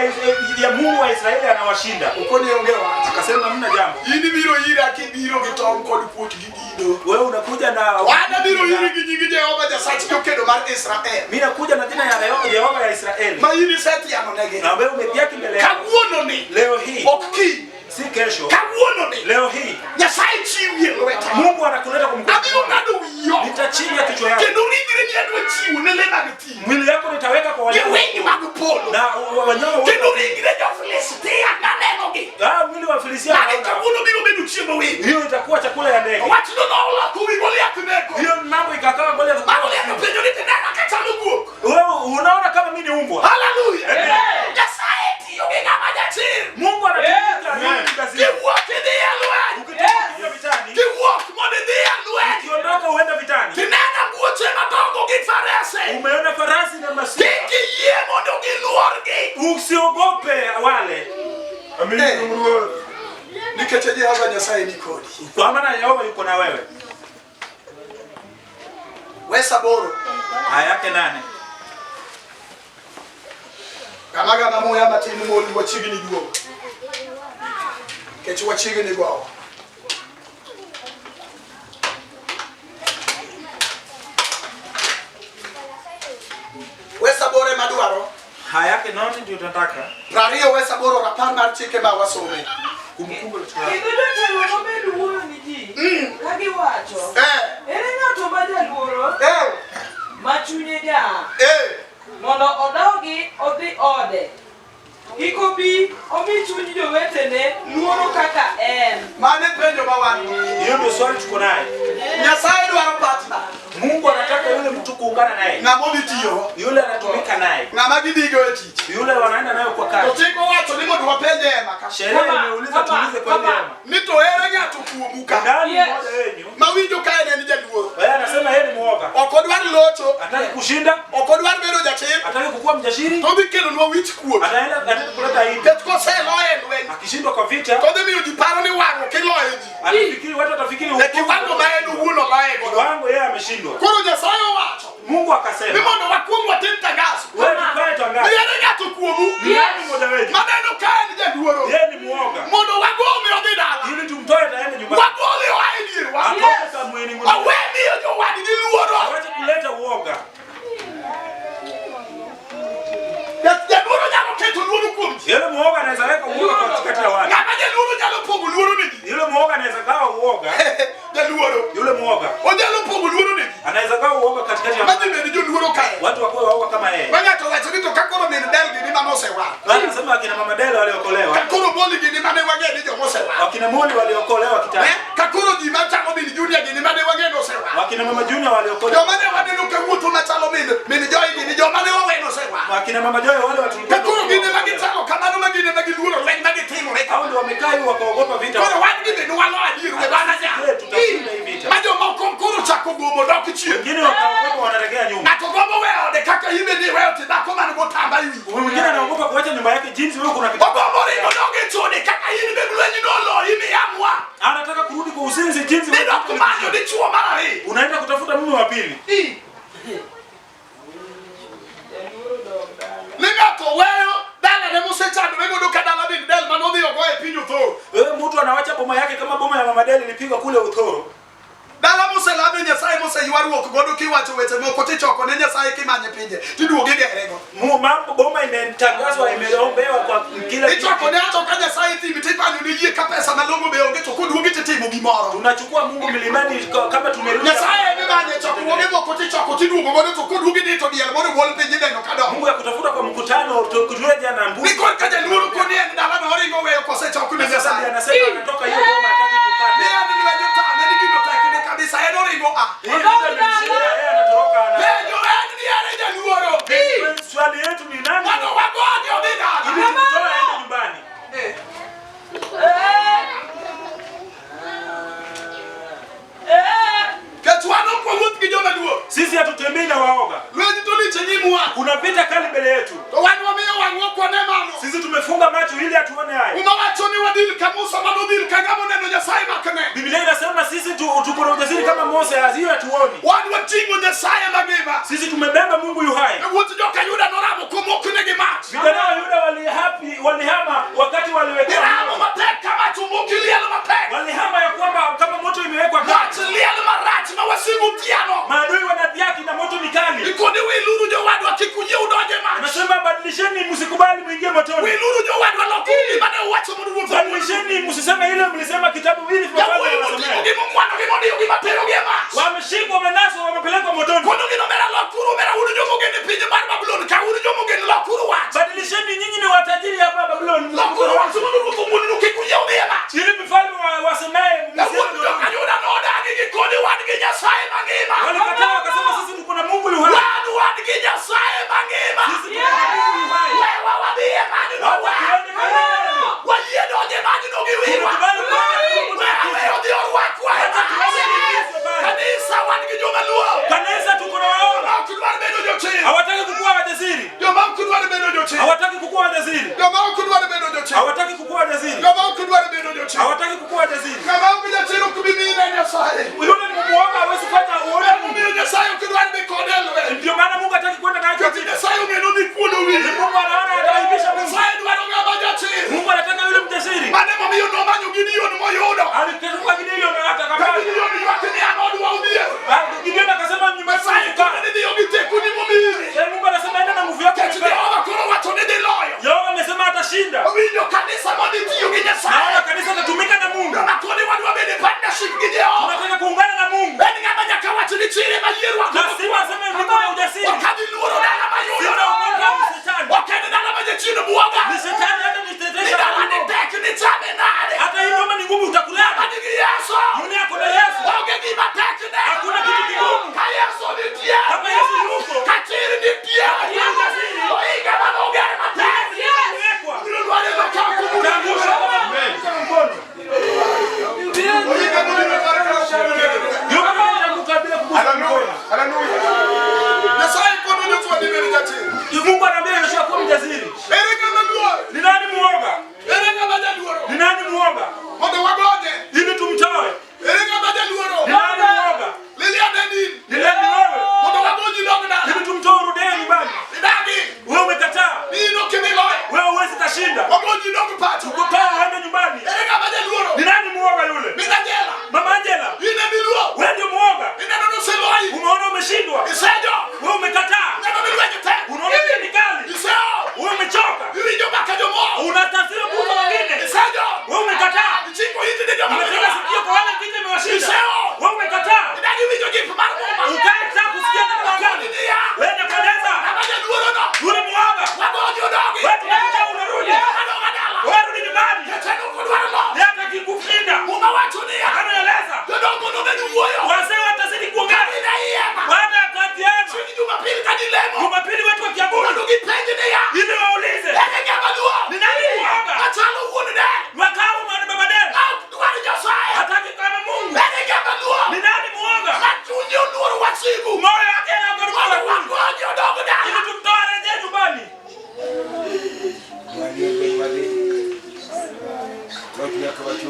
ya Mungu wa Israeli anawashinda. Okoni onge wach. Akasema hamna jambo. In ibiro ira kibiro gi tong' kod kuot gi gido. Wewe unakuja na An abiro iri gi nying Jehova Nyasach jokedo mar Israel. mimi nakuja na jina ya Yehova ya Israeli. Ma in isethiano negi. Na wewe umedhihaki mbele yangu. Kawuono ni Leo hii ok kiny. si kesho. Kawuono ni Leo hii Nyasaye chiwi e lweta. Mungu anakuleta kwa mkono. Abiro ng'ado wiyi oko. Nitachinja kichwa yako. Kendo ringre ni adwa chiwo ne le mag thim. Mwili yako nitaweka kwa Gi wanyama winy mag polo. na wanyama wote. Kendo ringre jo-Filistia manenogi. Ah, mwili wa Filistia Magi naona. kawuono biro bedo chiemb winy. Hiyo itakuwa chakula ya ndege. Wachno noloko wi Goliath neko. Hiyo mambo ikakaa Goliath. Ma Goliath openjo ni tinena kachalo guok. Wewe unaona kama mimi ni umbwa. Haleluya. Nyasaye tiyo gi ng'ama jachir. Mungu anatumika mimi kazini. Kiwuok idhi e lweny. Ukitoka kuingia vitani, Kiwuok mondo idhi e lweny. ukiondoka uenda vitani. Tinena buoche madongo gi farese. Umeona farasi na masuka. Kik iyie mondo giluorgi. Usiogope wale. Amini Eh. Mungu. Nikech Jehova Nyasaye ni kodi. Kwa maana Yehova yuko na wewe. Wes aboro. Aya yake 8. Gama gama muya matin mol wachiegni duogo. Nikech wachiegni gowo. Wes aboro ema dwaro. Aya yake 8 ndio tunataka. 20 wes aboro rapar mar chike ma wasome. Kumbukumbu la Torati. Kendo jotelo nomed wuoyo ni ji ka giwacho, Eh, ere ng'ato ma jaluoro eh, ma chunye jaa eh. mondo odogi odhi ode. Kik obi omi chuny jowetene luoro kaka en. Mano e penjo ma wan go. Hiyo ndio swali tuko naye. Nyasaye dwaro partner. Mungu anataka yule mtu kuungana naye. Ng'ama odhi tiyogo. Yule anatumika naye. Ng'ama gidhigo e tich. Yule wanaenda nayo kwa To kazi. chik owacho ni mondo wapenje ema ka. Sheria Kama- imeuliza kama- tuulize kwa ile kama- hema. Ni to ere ng'ato kuomu ka. Nani Yes. mmoja wenyu? Mawinjo ka en en jaluoro. Yeye anasema yeye ni muoga. Ok odwar locho. Hataki kushinda, Ok odwar bedo jachir. hataki kukuwa mjashiri, To odhi kelonwa wich kuot. ataenda hataki kuleta aibu. Nikech koseloye e lweny. Akishindwa kwa vita, To odhi miyo ji paro ni wang'o kiloye ji. atafikiri watu watafikiri E kiwango ma en owuon oloye godo. kiwango yeye ameshindwa. Koro Nyasaye owacho Mungu ni akasema, mondo wakuong watim tangazo. wewe tukae Ni tangazo. ere ng'ato kuomu Ni nani mmoja wetu? maneno ka en jaluoro. Yeye ni muoga. Mondo wagome odhi dala. Ili tumtoe taende nyumbani. Wagole oa e dierwa. Atoke Samueli ng'ono. Wawe miyo jowadgi luoro. Awache kuleta uoga. Jaluoro nyalo keto luoro kuom ji. Yule muoga anaweza weka uoga katikati ya watu. Ng'ama jaluoro nyalo pogo luoro ne ji. Yule muoga anaweza gawa uoga. Jaluoro. Yule muoga Onyalo pogo luoro ne ji. anaweza gawa uoga katikati ya Ma watu. ji bed joluoro kae. Watu wakuwe waoga kama yeye. Ma ng'ato wacho ni to ka koro min del gini mane osewar. Anasema akina mama Dela waliokolewa, Ka koro Moli gini mane wang'e ni joma osewar. wakina Moli waliokolewa kitambo, Eh? Ka koro ji machalo min Junior gini mane wang'e ni osewar. wakina mama Junior waliokolewa, Joma ne waneno kawuotho machalo min min Joy gini joma ne wawe osewar. wakina mama Joy wale watu Ka koro gine ma gichalo kamano ma gine ma giluoro lweny ma gitimore. hao ndio wamekaa hivi wakaogopa vita. Koro wan gi bende walo adier we wan aja. Je, tutashinda hii vita? Ma jomoko koro chako gomo dok chien. Wengine wakaogopa wanaregea nyuma. Ng'ato gombo weyo ode kaka in bende iweyo ti dhako man gotamba e wiyi. Mwingine anaogopa kuacha nyumba yake jinsi wewe kuna kitu. Ogombo ringo dok e chode kaka in be lweny noloyi miyamwa. Anataka kurudi kwa uzinzi jinsi Ni wewe dok manyo dichuo mar ariyo. unaenda kutafuta mume wa pili. Jaluoro dog dala. Ni ng'ato weyo dalane mosechandore godo ka dala min del manodhi ogo e piny Othoro. Wewe mtu anawacha boma yake kama boma ya mama Deli ilipigwa kule Uthoro. Dala moselame Nyasaye moseywaruok godo kiwacho weche moko tichoko ne Nyasaye kimanye pinje tiduogo igerego. Mambo boma imetangazwa imeombewa kwa kila Ichoko ne achoka Nyasaye timi tipanyo ni yie ka pesa malong'o be onge to koduogi titimo gimoro. Tunachukua Mungu milimani kama tumerudi. Nyasaye emimanye chokruoge moko tichoko tiduogo godo to koduogi ni to diel moro wuol piny ineno kadongo. Mungu ya kutafuta kwa mkutano tureja na mbuzi. Ni kod ka jaluoro koni en dalano oringo weyo kosechok ne Na sasa ndiye Nyasaye. anasema anatoka hiyo boma hataki Ni kukaa. en lweny otame ni gino tekne kabisa en oringo a. Hii vita imemshinda, yeye anatoroka ana. Penjo en ni ere jaluoro. Swali yetu ni nani? Mondo wagonye odhi dala. Ili tumtoe aende nyumbani. Eh. Nikech wan ok wawuoth gi joma luor. Sisi hatutembei na waoga. Lweny to lich e nyimwa. Kuna vita kali mbele yetu. To wan wamiyo wang'wa ok wane mano. Sisi tumefunga macho ili hatuone haya. Muma wacho ni wadil ka Musa manodhil ka ng'ama oneno Nyasaye makne. Biblia inasema sisi tuko na ujasiri kama Mose, hiyo hatuoni. Wan wating'o Nyasaye mangima. Sisi tumebeba Mungu yu hai. Yawuot joka Yuda noramo komoknegi mach. Vijana wa Yuda walihama wakati waliwekewa Giramo matek ka mach omoki liel matek. walihama ya kwamba kama moto imewekwa Mach liel marach ma wasigu tiano. maadui wanadhiaki na moto ni kali. Ikoni wiluru jowadwa kik uyie udonje mach. Anasema badilisheni, msikubali mwingie motoni. Wiluru jowadwa lokuru gima ne uwacho mondo ruoth owuogi. Badilisheni, msiseme ile mlisema kitabu ili Yawuoyi moting'o wamesomea. gi mong'wano gi modiyo gi matero gi e mach. Wameshikwa, wamenaswa, wamepelekwa motoni. Kono gino mera lokuru jochir. Hawataki kukuwa jasiri. Ng'ama onge jachir ok bi mine Nyasaye. Yule muoga hawezi fanya uone Mungu. Emomiyo Nyasaye ok dwar dhi kode e lweny. Ndio maana Mungu hataki kwenda naye Nikech vita. Nyasaye ong'e ni odhi kuodo wiye. Mungu anaona ataaibisha Mungu. Nyasaye dwaro ng'ama jachir. Mungu anataka yule mjasiri. Mano emomiyo nomanyo Gideon moyudo. Aliteswa Gideon na Ka atakabali. Gideon ywak ni an odwa odhier. Gideon akasema nyuma Nyasaye kone ni dhiyo gi tekoni momiri. Eh, Mungu anasema enda na nguvu yako. Nikech mbele. Jehova koro wacho ni dhi loyo. Yehova amesema atashinda. Owinjo kanisa modhi tiyo gi Nyasaye. Naona kanisa litatumika na Mungu. Joma koni wadwa bedo e partnership gi Jehova. Tunataka kuungana na Mungu. En ng'ama nyaka wach ni chir ema yie rwako. Lazima aseme niko na ujasiri. Ok adhi luoro dala mayudo. Sitaogopa shetani. Ok en dala ma jachien buoga. Ni shetani hata Ni nitetesha. dala ni tek ni chame nade. Hata hii ngoma ni ngumu utakulala. Ng'ama nigi Yesu. Yule ako na Yesu. Onge gima tekne. Hakuna kitu kigumu. Ka Yesu nitie. Kama Yesu yuko. Ka chir nitie. Kama ujasiri. Ohinga manoger matek. Imewekwa. Biro dware nokaw kumuro. Utaangusha mkono. Ohinga nobiro dware kawo kumuro. Yule anaanguka bila kugusa mkono. Nyasaye kono Joshua ni bed jachir. Mungu anaambia Yoshua kuwa mjasiri. Ere ng'ama luor? Ni nani muoga? Ere ng'ama jaluoro? Ni nani muoga? Mondo wagonye. Ili tumtoe. Ere ng'ama jaluoro? Ni nani muoga? Lilian en in. Ni nani wewe? Mondo wagonyi dog dala. Ili tumtoe urudie nyumbani. Idagi. Wewe umekataa. Ni in ok idhi loyo. Wewe huwezi kashinda. Wagonyi dog pacho. Kutoa uende nyumbani. Ere ng'ama jaluoro? Ni nani muoga yule? Min Angela. Mama Angela, In emiluor. wewe ndio muoga. Ineno noseloyi. Umeona umeshindwa. Isejo. Wewe umekataa. Ineno ni lweny tek. Unaona vile ni kali. Iseo. Wewe umechoka. Iwinjo mbaka jomoko. Unatafsiri kuhusu wengine. Isejo. Wewe umekataa. Ichiko iti ne joma Umetega sikio kwa wale kitu imewashinda. Iseo. Wewe umekataa. Idagi winjo jip mar muma. Ukae kitaka kusikia neno la Koni Bwana. niya. Wewe Nebukadneza, Ng'ama jaluoro no. yule muoga. Wagonyi odogi. Wewe tunakuta unarudi. Adog adala. Wewe rudi nyumbani. Jatelo ok odwar lo. Yeye hataki kukushinda. Muma wacho niya. Anaeleza. Jodongo nobed wuoyo. Wazee watazidi kuongea. Ine ihema. Baada ya kati yenu. Chieng' Jumapil ka gilemo. Jumapili watu wakiabudu. Mondo gipenj niya. Ili waulize. Ere ng'ama luor? Ni nani muoga? Machalo wuon de. Wakao mwana baba deni. Ok dwar Nyasaye. Hataki kama Mungu. Ere ng'ama luor? Ni nani muoga? Ma chunye oluoro wasigu. Moyo wake anaogopa Mondo adui. wagonyi odog Ili dala. tumtoe arejee nyumbani.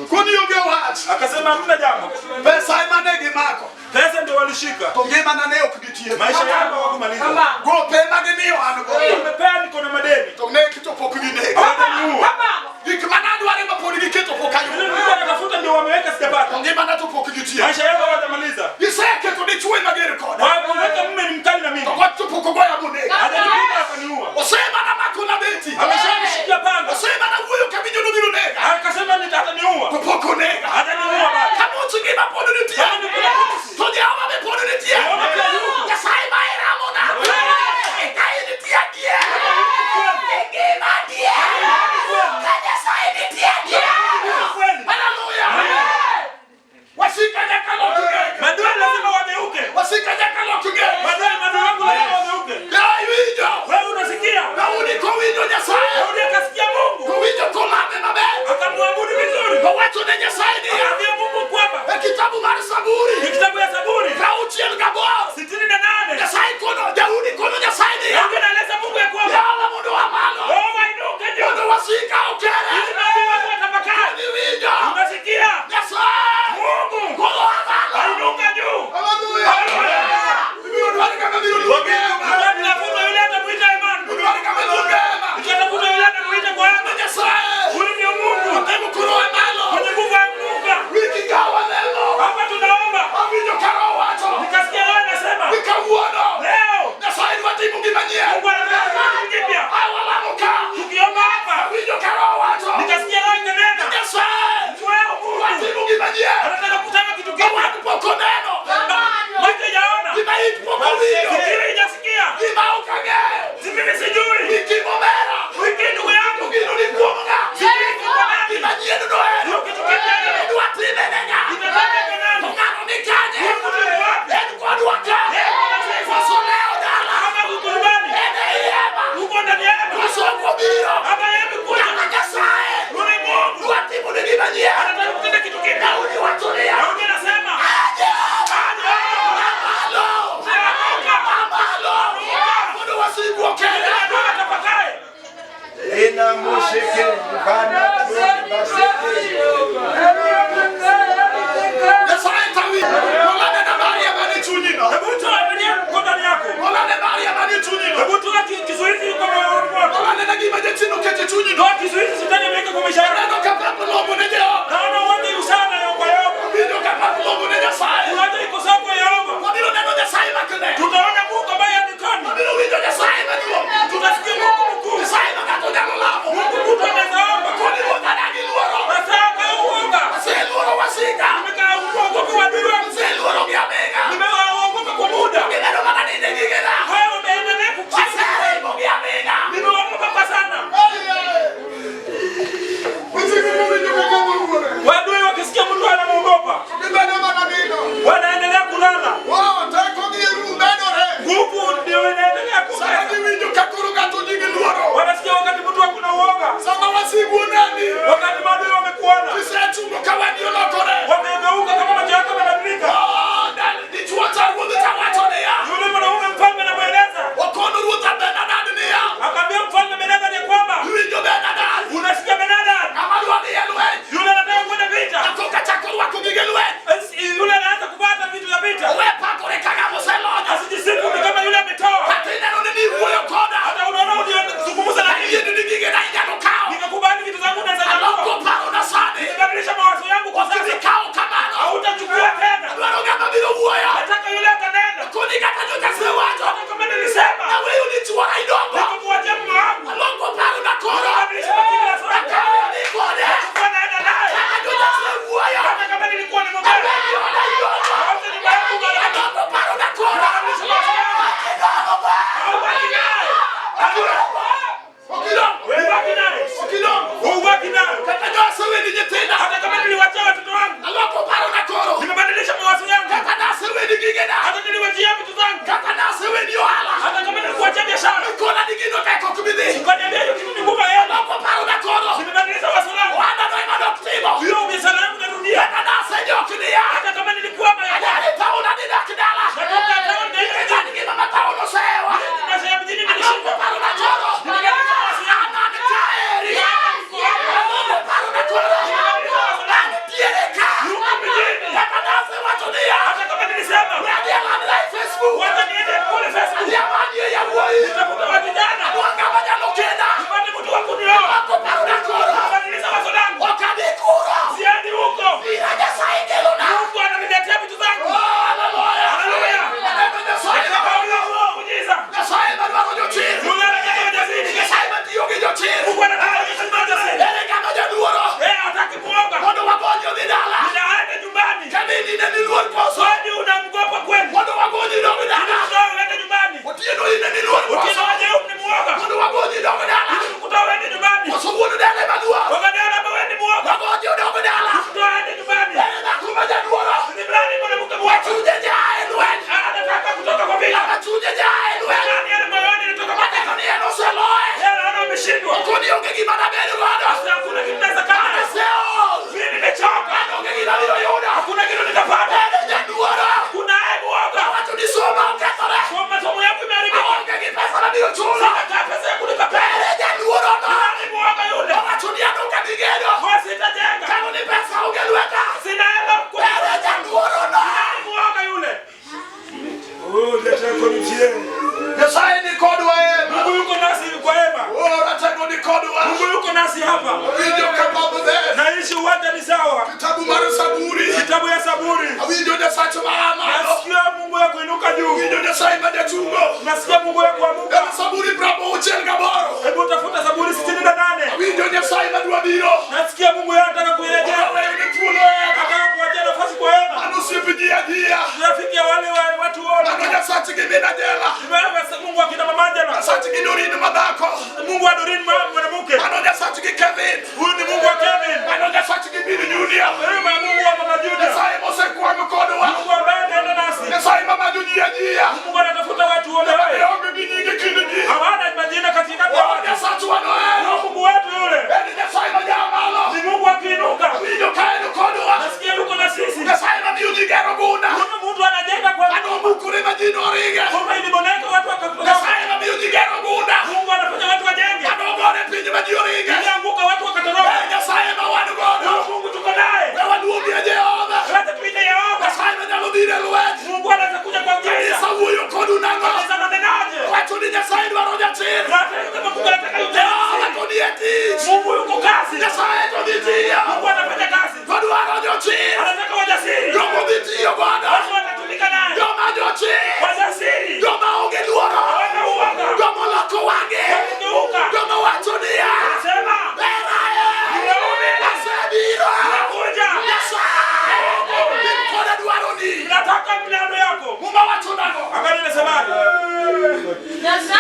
Koni onge wach. Akasema hamna jambo. Pesa ema ne gimako. Pesa ndio walishika. To ngimana ne ok gitieko. Maisha yako hawakumaliza. Gope ema gimiyo an go. Wamepea niko na madeni. To ne to pok ginego. Hawajaniua. Gik mane adwaro ema pod giketo pok Ile ayudo. nilikuwa natafuta ndio wameweka sijapata. To ngimana to pok gitieko. Maisha yako hawajamaliza. Giseketo dichwo ema ger koda. Wameweka mume ni mkali na mimi. To wach to pok ogoya monego. Hajanipiga akaniua. Osemana mako na beti. Ameshanishikia panga. Osemana wuoyo kawinjo nobiro nega. Akasema ataniua. To pok onega. Hataniua bado. Kamuch ngima pod nitie. Bado niko na pumzi. To Jehova be pod nitie. Jehova pia yuko. Nyasaye ma iramona. Ka in nitie adier. Ngima adier. Ka Nyasaye nitie adier. Kweli. Haleluya. Wasika nyaka lok ng'egi. Madui lazima wageuke. Wasika nyaka lok ng'egi. Madui madui wangu lazima wageuke. Ya iwinjo. Wewe unasikia? Daudi kowinjo Nyasaye. Daudi akasikia Mungu. Kowinjo kolame maber. Akamwabudu vizuri. Towacho ne Nyasaye niya. Akaambia Mungu kwamba E kitabu mar Zaburi. ni kitabu ya Zaburi 68. 68. Nyasaye kono Daudi kono Nyasaye niya. Daudi anaeleza Mungu ya kwamba Jehova mondo oa malo. Wewe inuke juu. Mondo wasika okere. Ili maadui wangu watapakae. Iwinjo. Unasikia? Nyasaye. Mungu Koro oa malo. ainuka juu. Haleluya. Ibiro dwaro kama biro luonge ema. Nitafuta yule atamuita Imani. Ibiro kama luonge ema. Nitatafuta yule atamuita kwa Ema. Nyasaye. Huyu ndio Mungu Otemo koro oa malo. mwenye nguvu ainuka. Wiki gawa lemo. Hapa tunaomba. Awinjo ka Roho wacho. Nikasikia Roho anasema Ni kawuono. leo Nyasaye dwa timo gima nyien. Mungu anataka kitu kipya. Awalamo ka. Tukiomba hapa Awinjo ka Roho wacho. nikasikia Roho ikanena. Nyasaye. Wewe Dwa Mungu timo gima nyien. anataka kutaka kitu kipya. Wach pok oneno. Macho hajaona. Gima it pok owinjo. Sikio hajasikia. Gima ok ang'eyo. Si mimi sijui. Wiki momera. Wiki ndugu yangu. Gino ni kuom ng'a? Sijui ni kwa nani. Gima nyien nohero. Hiyo kitu kipya hiyo. Idwa time ne ng'a? Imetaka kwa To nani? ng'ano ni kanye? Mungu ni wapi? En kodwa ka. Yeye kuna sisi. Koso lewo dala. Kama uko nyumbani. En ei hema. Uko ndani ya hema. Koso ok obiro. Hapa yeye kuja. Ng'ama Nyasaye. Yule Mungu Dwa timo ne gima nyien. anataka kutenda kitu kipya. Daudi wacho niya. Daudi anasema "Ah, Jehova, Jehova, aa malo. Amka. Aa malo. Amka. Niende kule Facebook. Adhi amanyie yawuoyi. Nitafuta wa vijana. Adwa ng'ama nyalo kenda. Nipate mtu wa kunioa. Ako parona koro. Nibadilisha wazo langu. Ok adhi kuro. Siendi huko. Ira Nyasaye kelona. Mungu ananiletea vitu zangu. Oh, haleluya. Haleluya. Aneno Nyasaye Nitaona muujiza. Nyasaye madwaro jochir. Mungu anataka ujasiri. Nyasaye matiyo gi jochir. Mungu anataka ujasiri. Ujasiri. Ere ng'ama jaluoro. Eh, hataki muoga. Mondo wagonyi odhi dala. Ninaenda nyumbani. Kamini ne niluor koso. Kwani unamgopa kweli? Mondo wagonyi dog dala. Kutoa uende nyumbani. Otieno in ne niluor koso. Otieno waje ni muoga. Mondo wagonyi dog dala. Kutoa uende nyumbani. Koso wuon dala ema luor. Wagadala ama wewe ni muoga. Wagonyi odog dala. Kutoa uende nyumbani. Ere dhako ma jaluoro. Ni mradi mwanamke muoga. Wachunye jae lweny. Anataka kutoka kwa vita. Wachunye jae lweny. Nani ana moyoni anatoka kwa vita? Maneno ni en oseloye. Yeye anaona ameshindwa. Okoni onge gima dabed godo. Sasa hakuna kitu naweza kama. Aseol. Mimi nimechoka. An onge gima abiro yudo. Hakuna kitu nitapata. Ere jaluoro. Kuna yeye muoga. Awacho ni soma okethore. Kwa masomo yangu imeharibika. Aonge gi pesa mabiro chulo. Sina pesa ya kulipa pesa. Ere jaluoro no. Nani muoga yule? Owacho ni an ok abi gedo. Kwa sitajenga. Kano ni pesa onge lweta. Sina hela kwa. Ere jaluoro no. Nani muoga yule? Oh, leta komitie. Nyasaye ni kodwa e. Mungu yuko nasi kwa hema. Oh, ratego ni kodwa. Mungu yuko nasi hapa. Awinjo ka Bob there. Naishi uwanja ni sawa. Kitabu mar Saburi. Kitabu ya Saburi. Awinjo Nyasache ma malo. Nasikia Mungu ya kuinuka juu. Awinjo Nyasaye ma jachungo. Nasikia Mungu ya kuamuka. En Saburi 68. Hebu tafuta Zaburi 68. Awinjo Nyasaye madwa biro. Nasikia Mungu yeye anataka kuirejea. Oweyo ni thuolo hema. Anataka kuachia nafasi kwa hema. An osiep ji ajia. Rafiki ya wale wa watu wote. Mano Nyasach gi min Ajela. Wewe Mungu akina mama Angela. Nyasach gi Dorin madhako. Mungu wa Doreen mwanamke. Mano Nyasach gi Kevin. Huyu ni Mungu wa Kevin. Mano Nyasach gi min Junior. Huyu ni Mungu wa mama Junior. Nyasaye mosekwano kodwa. Mungu ambaye anaenda nasi. Nyasaye mamanyo ji ajia. Mungu anatafuta watu wote. Onge gi nyinge kind ji. Hawana majina katika Oh, watu. Nyasachwa nohero. Mungu wetu yule. En Nyasaye ma jamalo. Ni Mungu akiinuka. Awinjo ka en kodwa. Nasikia yuko na sisi. Nyasaye mamiyo ji gero gunda. Kuna mtu anajenga kwa Mano omukore ma ji noringe. Kama iliboneka watu wakatoka. Nyasaye mamiyo ji gero gunda. Mungu anafanya watu wajenge. Mano ogore piny ma ji oringe. Ilianguka watu wakatoroka. En Nyasaye ma wan godo. Huyu Mungu tuko naye. We waluongi Jehova. Wacha tuite Yehova. Nyasaye manyalo biro e lweny. Mungu anaweza kuja kwa Kanisa giza. wuoyo kodu nang'o? Kanisa nanenaje? Wacho ni Nyasaye dwaro jachir. Hata kama Mungu anataka Jehova ujasiri. to ni e tich. Mungu yuko kazi. Nyasaye to dhi tiyo. Mungu anafanya kazi. To dwaro jochir. Anataka wajasiri. Jomo dhi tiyo godo. Watu watatumika naye. Joma jochir. Wajasiri. Joma onge luoro. Hawana uoga. Joma oloko wang'e. Wamegeuka. Joma wacho niya. Sema. Ber aye. Nimeumini. Asebiro. Nakuja. Nyasaye. Min koda dwaroni. Nataka mlano yako. Muma wacho nang'o? Angalia inasemaje? Nyasaye